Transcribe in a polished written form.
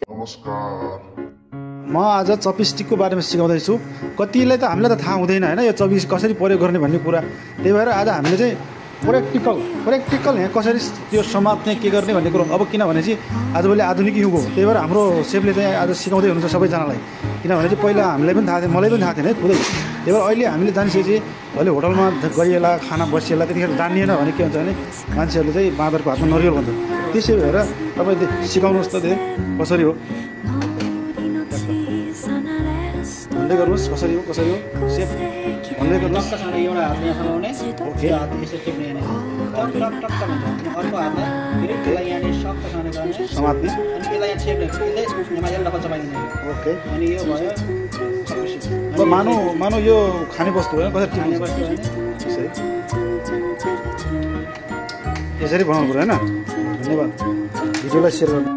म आज चपस्टिकको बारेमा सिकाउँदैछु। कतिलाई त हामीलाई त थाहा हुँदैन हैन यो चपस्टिक कसरी प्रयोग गर्ने भन्ने कुरा। त्यही भएर आज हामीले चाहिँ प्र्याक्टिकल यहाँ कसरी त्यो समात्ने के गर्ने भन्ने कुरो। अब किनभने चाहिँ आजभोलि आधुनिक युग हो, त्यही भएर हाम्रो सेफले चाहिँ आज सिकाउँदै हुनुहुन्छ सबैजनालाई। किनभने चाहिँ पहिला हामीलाई पनि थाहा थिएन, मलाई पनि थाहा थिएन है खुदै। त्यही भएर अहिले हामीले जानिसकेपछि अहिले होटलमा गइएला खाना बसिएला त्यतिखेर जानिएन भने के हुन्छ भने मान्छेहरूले चाहिँ बाँदरको हातमा नरिवल भन्छ। त्यसै भएर तपाईँले सिकाउनुहोस् त त्यो कसरी हो भन्दै गर्नुहोस्। कसरी हो सेफ भन्दै गर्नुहोस्। एउटा हात यहाँ समाउने, ओके, हात यसो टिप्ने हैन, टक टक हुन्छ। अर्को हातमा फेरि त्यसलाई यहाँ सक्त समाउने गर्ने, समात्ने, अनि यसलाई यहाँ छेप्ने, यसले यहाँ एउटा चपाइदिने। ओके, अनि यो भयो अब मानु यो खाने वस्तु हो कसरी खाने वस्तु हैन, यसरी बनाउनु पर्यो हैन। धन्यवाद, भिडियोलाई सेयर गर्नु।